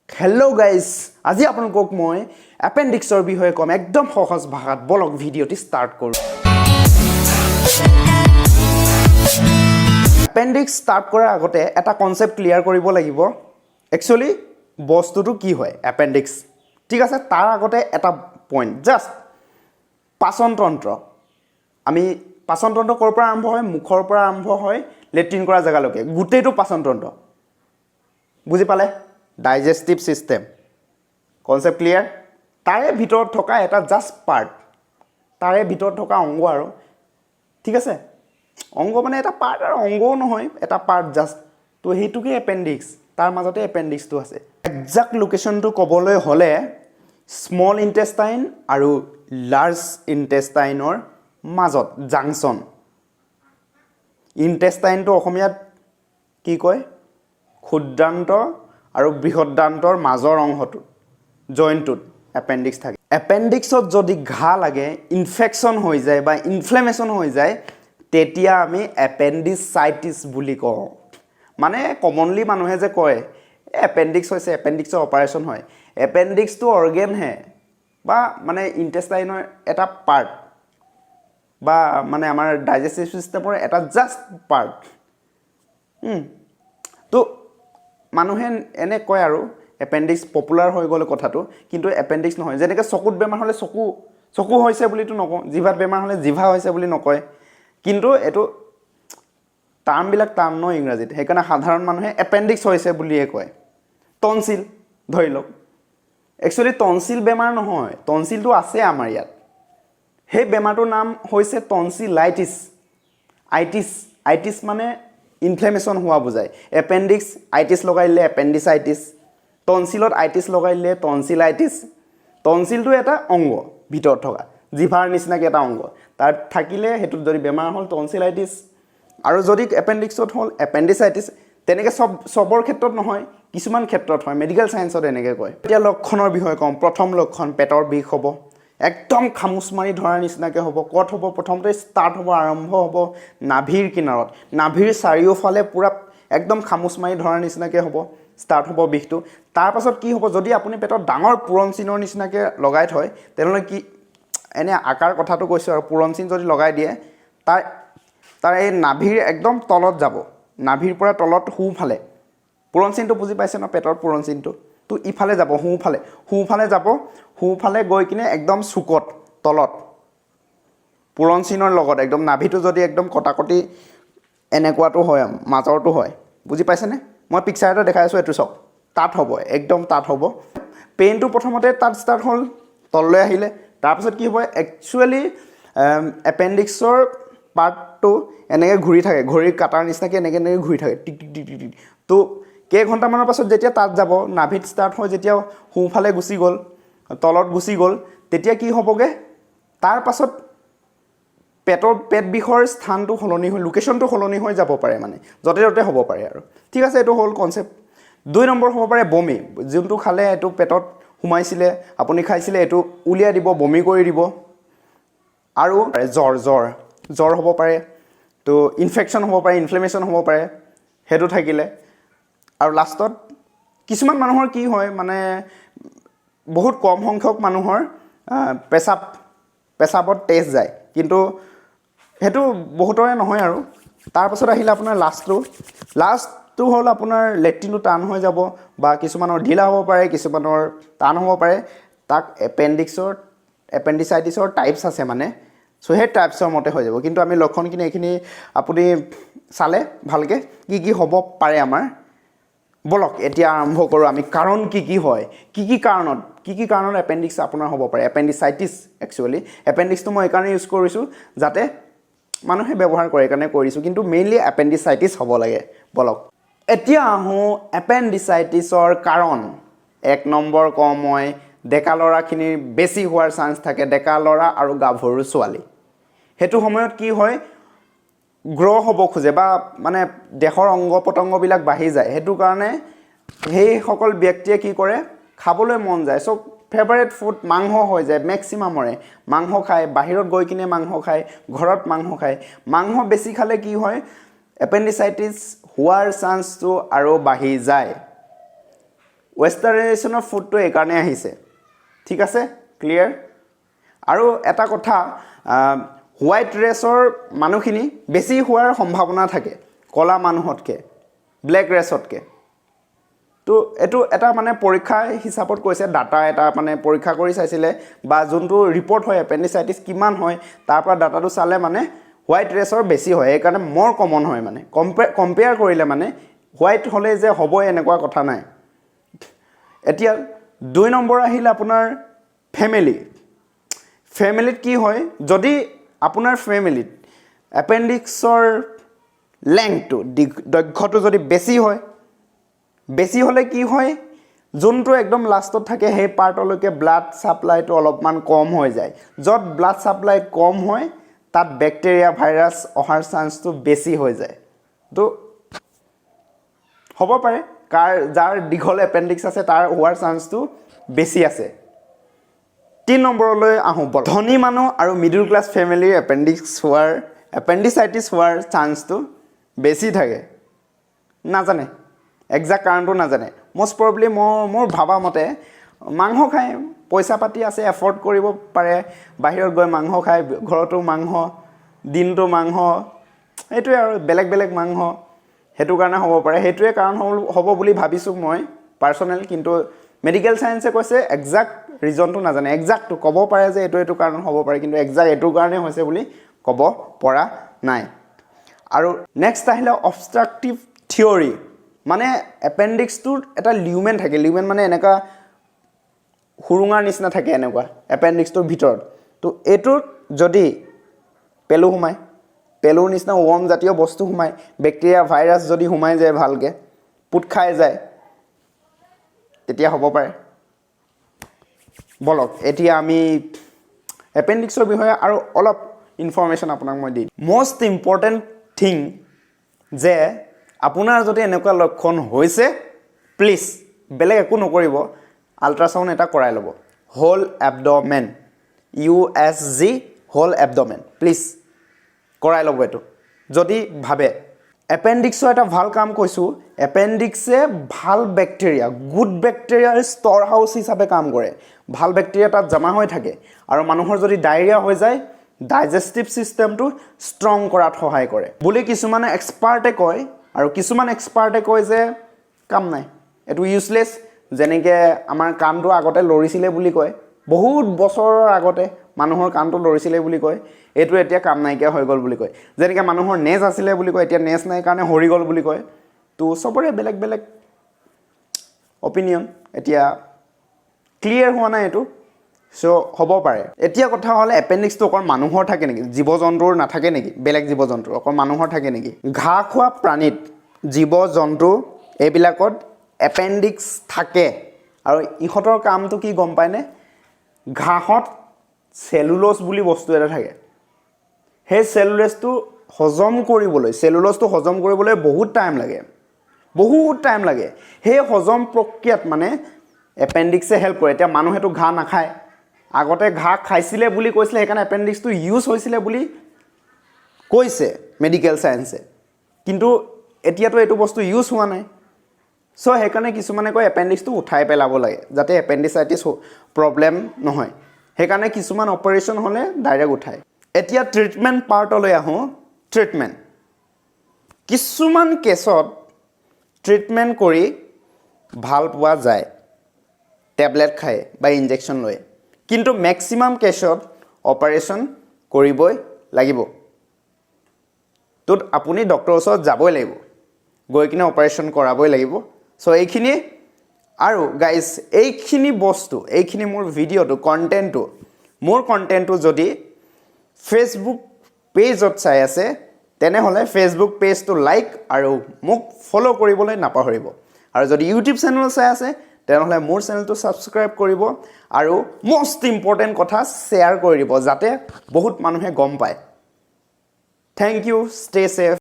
Hello' guys, আজি আপোনালোকক মই এপেণ্ডিক্সৰ বিষয়ে ক'ম একদম সহজ ভাষাত। বলক, ভিডিঅ'টি ষ্টাৰ্ট কৰোঁ। এপেণ্ডিক্স ষ্টাৰ্ট কৰাৰ আগতে এটা কনচেপ্ট ক্লিয়াৰ কৰিব লাগিব। একচুৱেলি বস্তুটো কি হয় এপেণ্ডিক্স, ঠিক আছে? তাৰ আগতে এটা পইণ্ট জাষ্ট, পাচনতন্ত্ৰ। আমি পাচনতন্ত্ৰ ক'ৰ পৰা আৰম্ভ হয়? মুখৰ পৰা আৰম্ভ হয়, লেট্ৰিন কৰা জেগালৈকে গোটেইটো পাচনতন্ত্ৰ। বুজি পালে? Digestive system, concept clear? তাৰে ভিতৰত থকা এটা জাষ্ট পাৰ্ট, তাৰে ভিতৰত থকা অংগ আৰু, ঠিক আছে? অংগ মানে এটা পাৰ্ট আৰু, অংগও নহয়, এটা পাৰ্ট জাষ্ট। তো সেইটোকে এপেণ্ডিক্স, তাৰ মাজতে এপেণ্ডিক্সটো আছে। একজাক্ট লোকেশ্যনটো ক'বলৈ হ'লে স্মল ইণ্টেষ্টাইন আৰু লাৰ্জ ইণ্টেষ্টাইনৰ মাজত জাংচন। ইণ্টেষ্টাইনটো অসমীয়াত কি কয়? ক্ষুদ্ৰান্ত আৰু বৃহদান্তৰ মাজৰ অংশটোত, জইণ্টটোত এপেণ্ডিক্স থাকে। এপেণ্ডিক্সত যদি ঘাঁ লাগে, ইনফেকশ্যন হৈ যায় বা ইনফ্লেমেশ্যন হৈ যায়, তেতিয়া আমি এপেণ্ডিচাইটিছ বুলি কওঁ। মানে কমনলি মানুহে যে কয়, এপেণ্ডিক্স হৈছে, এপেণ্ডিক্সৰ অপাৰেশ্যন হয়। এপেণ্ডিক্সটো অৰ্গেনহে বা মানে ইণ্টেষ্টাইনৰ এটা পাৰ্ট বা মানে আমাৰ ডাইজেষ্টিভ ছিষ্টেমৰ এটা জাষ্ট পাৰ্ট। তো মানুহে এনে কয় আৰু এপেণ্ডিক্স পপুলাৰ হৈ গ'ল কথাটো, কিন্তু এপেণ্ডিক্স নহয়। যেনেকৈ চকুত বেমাৰ হ'লে চকু চকু হৈছে বুলিতো নকওঁ, জিভাত বেমাৰ হ'লে জিভা হৈছে বুলি নকয়। কিন্তু এইটো টাৰ্মবিলাক টান ন ইংৰাজীত, সেইকাৰণে সাধাৰণ মানুহে এপেণ্ডিক্স হৈছে বুলিয়ে কয়। টনচিল ধৰি লওক, একচুৱেলি টনচিল বেমাৰ নহয়, টনচিলটো আছে আমাৰ ইয়াত। সেই বেমাৰটোৰ নাম হৈছে টনচিলাইটিছ। আইটিছ, আইটিছ মানে ইনফ্লেমেশ্যন হোৱা বুজায়। এপেণ্ডিক্স আইটিছ লগাই দিলে এপেণ্ডিচাইটিছ, টনচিলত আইটিছ লগাই দিলে টনচিলাইটিছ। টনচিলটো এটা অংগ, ভিতৰত থকা জিভাৰ নিচিনাকৈ এটা অংগ। তাত থাকিলে সেইটোত যদি বেমাৰ হ'ল, টনচিলাইটিছ আৰু যদি এপেণ্ডিক্সত হ'ল, এপেণ্ডিচাইটিছ। তেনেকৈ চবৰ ক্ষেত্ৰত নহয়, কিছুমান ক্ষেত্ৰত হয়। মেডিকেল ছায়েন্সত এনেকৈ কয়। এতিয়া লক্ষণৰ বিষয়ে কওঁ। প্ৰথম লক্ষণ পেটৰ বিষ হ'ব, একদম খামোচ মাৰি ধৰাৰ নিচিনাকৈ হ'ব। ক'ত হ'ব? প্ৰথমতে ষ্টাৰ্ট হ'ব, আৰম্ভ হ'ব নাভিৰ কিনাৰত। নাভিৰ চাৰিওফালে পূৰা একদম খামোচ মাৰি ধৰাৰ নিচিনাকৈ হ'ব, ষ্টাৰ্ট হ'ব বিষটো। তাৰপাছত কি হ'ব? যদি আপুনি পেটত ডাঙৰ পূৰণ চিনৰ নিচিনাকৈ লগাই থয়, তেনেহ'লে কি, এনে আকাৰ কথাটো কৈছোঁ আৰু, পূৰণ চিন যদি লগাই দিয়ে, তাৰ তাৰ এই নাভিৰ একদম তলত যাব, নাভিৰ পৰা তলত সোঁফালে। পূৰণ চিনটো বুজি পাইছে ন? পেটৰ পূৰণ চিনটো। তো ইফালে যাব, সোঁফালে, সোঁফালে যাব। সোঁফালে গৈ কিনে একদম চুকত তলত পূৰণ চিনৰ লগত একদম নাভিটো যদি একদম কটাকটি এনেকুৱাটো হয়, মাজৰটো হয়, বুজি পাইছেনে? মই পিকচাৰ এটা দেখাই আছোঁ, এইটো চাওক। তাত হ'ব, একদম তাত হ'ব। পেইনটো প্ৰথমতে তাত ষ্টাৰ্ট হ'ল, তললৈ আহিলে। তাৰপিছত কি হ'ব? একচুৱেলি এপেণ্ডিক্সৰ পাৰ্টটো এনেকৈ ঘূৰি থাকে, ঘড়ীৰ কাটাৰ নিচিনাকৈ এনেকৈ এনেকৈ ঘূৰি থাকে, টিক টিক টিক টিক টিক। তো কেইঘণ্টামানৰ পাছত যেতিয়া তাত যাব, নাভিত ষ্টাৰ্ট হৈ যেতিয়া সোঁফালে গুচি গ'ল, তলত গুচি গ'ল, তেতিয়া কি হ'বগৈ? তাৰ পাছত পেট বিষৰ স্থানটো সলনি হৈ, লোকেশ্যনটো সলনি হৈ যাব পাৰে, মানে য'তে ত'তে হ'ব পাৰে আৰু। ঠিক আছে, এইটো হ'ল কনচেপ্ট। 2 নম্বৰ হ'ব পাৰে বমি। যোনটো খালে এইটো পেটত সোমাইছিলে, আপুনি খাইছিলে, এইটো উলিয়াই দিব, বমি কৰি দিব। আৰু জ্বৰ জ্বৰ জ্বৰ হ'ব পাৰে। তো ইনফেকশ্যন হ'ব পাৰে, ইনফ্লেমেশ্যন হ'ব পাৰে, সেইটো থাকিলে। আৰু লাষ্টত কিছুমান মানুহৰ কি হয়, মানে বহুত কম সংখ্যক মানুহৰ পেচাবত তেজ যায়, কিন্তু সেইটো বহুতৰে নহয়। আৰু তাৰপাছত আহিলে আপোনাৰ লাষ্টটো হ'ল আপোনাৰ লেট্ৰিনটো টান হৈ যাব বা কিছুমানৰ ঢিলা হ'ব পাৰে, কিছুমানৰ টান হ'ব পাৰে। তাক এপেণ্ডিচাইটিছৰ টাইপছ আছে মানে, চ' সেই টাইপছৰ মতে হৈ যাব। কিন্তু আমি লক্ষণখিনি এইখিনি আপুনি চালে ভালকৈ কি কি হ'ব পাৰে আমাৰ। ব'লক, এতিয়া আৰম্ভ কৰোঁ আমি। কাৰণ কি কি হয়, কি কি কাৰণত এপেণ্ডিক্স আপোনাৰ হ'ব পাৰে, এপেণ্ডিচাইটিছ। একচুৱেলি এপেণ্ডিক্সটো মই এইকাৰণে ইউজ কৰিছোঁ যাতে মানুহে ব্যৱহাৰ কৰে, সেইকাৰণে কৰিছোঁ, কিন্তু মেইনলি এপেণ্ডিচাইটিছ হ'ব লাগে। ব'লক, এতিয়া আহোঁ এপেণ্ডিচাইটিছৰ কাৰণ। 1 নম্বৰ কওঁ মই, ডেকা ল'ৰাখিনিৰ বেছি হোৱাৰ চান্স থাকে, ডেকা ল'ৰা আৰু গাভৰু ছোৱালী। সেইটো সময়ত কি হয়, গ্ৰ' হ'ব খোজে বা মানে দেহৰ অংগ প্ৰত্যংগবিলাক বাঢ়ি যায়। সেইটো কাৰণে সেইসকল ব্যক্তিয়ে কি কৰে, খাবলৈ মন যায়। চ' ফেভাৰেট ফুড মাংস হৈ যায় মেক্সিমামৰে। মাংস খায়, বাহিৰত গৈ কিনে মাংস খায়, ঘৰত মাংস খায়। মাংস বেছি খালে কি হয়? এপেণ্ডিচাইটিছ হোৱাৰ চান্সটো আৰু বাঢ়ি যায়। ৱেষ্টাৰ্ণাইজেশ্যনৰ ফুডটো এইকাৰণে আহিছে। ঠিক আছে, ক্লিয়াৰ? আৰু এটা কথা, হোৱাইট ৰেচৰ মানুহখিনি বেছি হোৱাৰ সম্ভাৱনা থাকে ক'লা মানুহতকৈ, ব্লেক ৰেচতকৈ। তো এইটো এটা মানে পৰীক্ষা হিচাপত কৈছে, ডাটা এটা মানে পৰীক্ষা কৰি চাইছিলে বা যোনটো ৰিপৰ্ট হয় এপেণ্ডিচাইটিছ কিমান হয়, তাৰ পৰা ডাটাটো চালে মানে হোৱাইট ৰেচৰ বেছি হয়। সেইকাৰণে মোৰ কমন হয়। মানে কম্পেয়াৰ কৰিলে মানে হোৱাইট হ'লে যে হ'বই এনেকুৱা কথা নাই। এতিয়া 2 নম্বৰ আহিলে আপোনাৰ ফেমিলি। ফেমিলিত কি হয়? যদি আপোনাৰ ফেমিলিত এপেণ্ডিক্সৰ লেংথটো, দৈৰ্ঘ্যটো যদি বেছি হয়, বেছি হ'লে কি হয়? যোনটো একদম লাষ্টত থাকে, সেই পাৰ্টলৈকে ব্লাড ছাপ্লাইটো অলপমান কম হৈ যায়। য'ত ব্লাড ছাপ্লাই কম হয়, তাত বেক্টেৰিয়া, ভাইৰাছ অহাৰ চান্সটো বেছি হৈ যায়। তো হ'ব পাৰে, যাৰ দীঘল এপেণ্ডিক্স আছে, তাৰ হোৱাৰ চান্সটো বেছি আছে। 3 নম্বৰলৈ আহোঁ ব'ল। ধনী মানুহ আৰু মিডল ক্লাছ ফেমিলিৰ এপেণ্ডিচাইটিছ হোৱাৰ চান্সটো বেছি থাকে। নাজানে, একজেক্ট কাৰণটো নাজানে। মষ্ট প্ৰবেবলি মোৰ ভাবা মতে মাংস খায়, পইচা পাতি আছে, এফৰ্ড কৰিব পাৰে, বাহিৰত গৈ মাংস খায়, ঘৰতো মাংস, দিনটো মাংস, সেইটোৱে আৰু বেলেগ বেলেগ মাংস, সেইটো কাৰণে হ'ব পাৰে। সেইটোৱে কাৰণ হ'ব বুলি ভাবিছোঁ মই পাৰ্চনেল। কিন্তু মেডিকেল চায়েন্সে কৈছে একজেক্ট ৰিজনটো নাজানে। একজেক্টটো ক'ব পাৰে যে এইটো এইটো কাৰণ হ'ব পাৰে, কিন্তু একজেক্ট এইটোৰ কাৰণে হৈছে বুলি ক'ব পৰা নাই। আৰু নেক্সট আহিলে অবষ্ট্ৰাক্টিভ থিয়ৰী। মানে এপেণ্ডিক্সটোৰ এটা লিউমেন থাকে। লিউমেন মানে এনেকুৱা সুৰুঙাৰ নিচিনা থাকে এনেকুৱা এপেণ্ডিক্সটোৰ ভিতৰত। তো এইটোত যদি পেলু সোমায়, পেলুৰ নিচিনা ৱৰ্ম জাতীয় বস্তু সোমায়, বেক্টেৰিয়া, ভাইৰাছ যদি সোমাই যায়, ভালকৈ পোত খাই যায়, তেতিয়া হ'ব পাৰে। ব'লক, এতিয়া আমি এপেণ্ডিক্সৰ বিষয়ে আৰু অলপ ইনফৰ্মেশ্যন আপোনাক মই দিম। মষ্ট ইম্পৰ্টেণ্ট থিং যে আপোনাৰ যদি এনেকুৱা লক্ষণ হৈছে, প্লিজ বেলেগ একো নকৰিব, আল্ট্ৰাচাউণ্ড এটা কৰাই ল'ব। Whole abdomen, USG whole abdomen, please কৰাই ল'ব এইটো যদি ভাবে। এপেণ্ডিক্সৰ এটা ভাল কাম কৈছোঁ। এপেণ্ডিক্সে ভাল বেক্টেৰিয়া, গুড বেক্টেৰিয়াৰ ষ্ট'ৰ হাউচ হিচাপে কাম কৰে। ভাল বেক্টেৰিয়া তাত জমা হৈ থাকে আৰু মানুহৰ যদি ডায়েৰিয়া হৈ যায়, ডাইজেষ্টিভ ছিষ্টেমটো ষ্ট্ৰং কৰাত সহায় কৰে বুলি কিছুমানে এক্সপাৰ্টে কয়। আৰু কিছুমান এক্সপাৰ্টে কয় যে কাম নাই, এইটো ইউজলেছ। যেনেকৈ আমাৰ কাণটো আগতে লৰিছিলে বুলি কয়, বহুত বছৰৰ আগতে মানুহৰ কাণটো লৰিছিলে বুলি কয়, এইটো এতিয়া কাম নাইকিয়া হৈ গ'ল বুলি কয়। যেনেকৈ মানুহৰ নেজ আছিলে বুলি কয়, এতিয়া নেজ নাই কাৰণে সৰি গ'ল বুলি কয়। তো চবৰে বেলেগ বেলেগ অপিনিয়ন। এতিয়া ক্লিয়াৰ হোৱা নাই এইটো। চ' হ'ব পাৰে। এতিয়া কথা হ'লে, এপেণ্ডিক্সটো অকল মানুহৰ থাকে নেকি? জীৱ জন্তুৰ নাথাকে নেকি? বেলেগ জীৱ জন্তুৰ অকল মানুহৰ থাকে নেকি? ঘাঁহ খোৱা প্ৰাণীত, জীৱ জন্তু এইবিলাকত এপেণ্ডিক্স থাকে। আৰু ইহঁতৰ কামটো কি গম পায়নে? ঘাঁহত চেলুলছ বুলি বস্তু এটা থাকে। সেই চেলুলছটো হজম কৰিবলৈ বহুত টাইম লাগে, বহুত টাইম লাগে। সেই হজম প্ৰক্ৰিয়াত মানে এপেণ্ডিক্সে হেল্প কৰে। এতিয়া মানুহেতো ঘাঁহ নাখায়। আগতে ঘাঁহ খাইছিলে বুলি কৈছিলে, সেইকাৰণে এপেণ্ডিক্সটো ইউজ হৈছিলে বুলি কৈছে মেডিকেল চায়েন্সে। কিন্তু এতিয়াতো এইটো বস্তু ইউজ হোৱা নাই। চ' সেইকাৰণে কিছুমানে কয় এপেণ্ডিক্সটো উঠাই পেলাব লাগে, যাতে এপেণ্ডিচাইটিছ প্ৰব্লেম নহয়। সেইকাৰণে কিছুমান অপাৰেশ্যন হ'লে ডাইৰেক্ট উঠায়। এতিয়া ট্ৰিটমেণ্ট পাৰ্টলৈ আহোঁ। ট্ৰিটমেণ্ট, কিছুমান কেছত ট্ৰিটমেণ্ট কৰি ভাল পোৱা যায়, টেবলেট খায় বা ইনজেকশ্যন লয়। কিন্তু মেক্সিমাম কেছত অপাৰেশ্যন কৰিবই লাগিব। ত'ত আপুনি ডক্টৰৰ ওচৰত যাবই লাগিব, গৈ কিনে অপাৰেশ্যন কৰাবই লাগিব। চ' এইখিনিয়ে। আৰু গাইজ, এইখিনি বস্তু, এইখিনি মোৰ ভিডিঅ'টো, কণ্টেণ্টটো, মোৰ কণ্টেণ্টটো যদি ফেচবুক পেজত চাই আছে, তেনেহ'লে ফেচবুক পেজটো লাইক আৰু মোক ফ'ল' কৰিবলৈ নাপাহৰিব। আৰু যদি ইউটিউব চেনেল চাই আছে, তেনেহ'লে মোৰ চেনেলটো ছাবস্ক্ৰাইব কৰিব আৰু মষ্ট ইম্পৰ্টেণ্ট কথা, শ্বেয়াৰ কৰি দিব, যাতে বহুত মানুহে গম পায়। Thank you, stay safe.